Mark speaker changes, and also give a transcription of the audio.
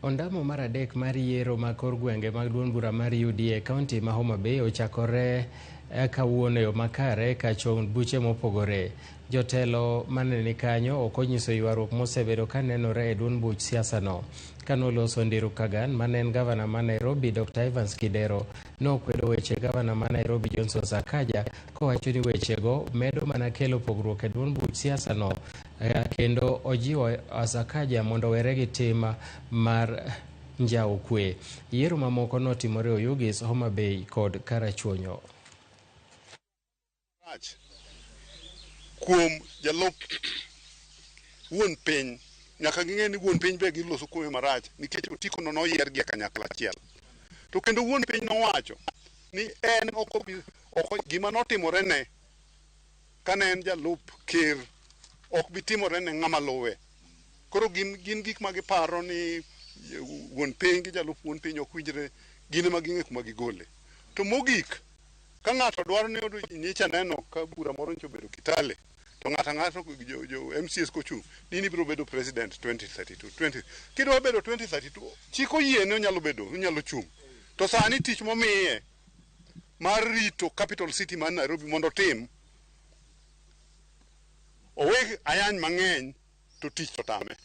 Speaker 1: Ondamo mar adek mar yiero mag kor gwenge mag duond bura mar UDA e kaunti ma Homa Bay ochakore kawuono e yo makare ka chong buche mopogore. Jotelo mane ni kanyo ok onyiso ywaruok mosebedo ka nenore e duond buch siasa no. Kanoloso Ndiru Kagan mane en gavana ma Nairobi Dr. Evans Kidero nokwedo weche gavana ma Nairobi Johnson Sakaja kowacho ni wechego medo mana kelo pogruok e duond buch siasa no kendo ojiwo Sakaja mondo owere gi tim mar njawo kwe. Yiero mamoko notimore Oyugis, Homa Bay kod Karachuonyo.
Speaker 2: Rach kuom jalup wuon piny nyaka ging'e ni wuon piny be giloso kuome marach nikech otiko no noyier gi e kanyakla achiel. To kendo wuon piny nowacho ni en ok obi ok gima notimore ne kane en jalup ker ok bi timore ne ng'ama luwe. Koro gin, gin gik ma giparo ni wuon piny gi jalup wuon piny ok winjre, gin ema ging'e kuma gigole. To mogik, ka ng'ato dwaro ni nyicha neno ka bura moro nyocha obedo Kitale, to ng'ato ang'ato jo, jo MCAs kochung' ni in ibiro bedo president 2032. 20, kidwa bedo 2032, chik oyiene onyalo bedo, onyalo chung'. To sani tich momiye mar rito capital city mar Nairobi mondo otim, owe ayany mang'eny to tich to tame.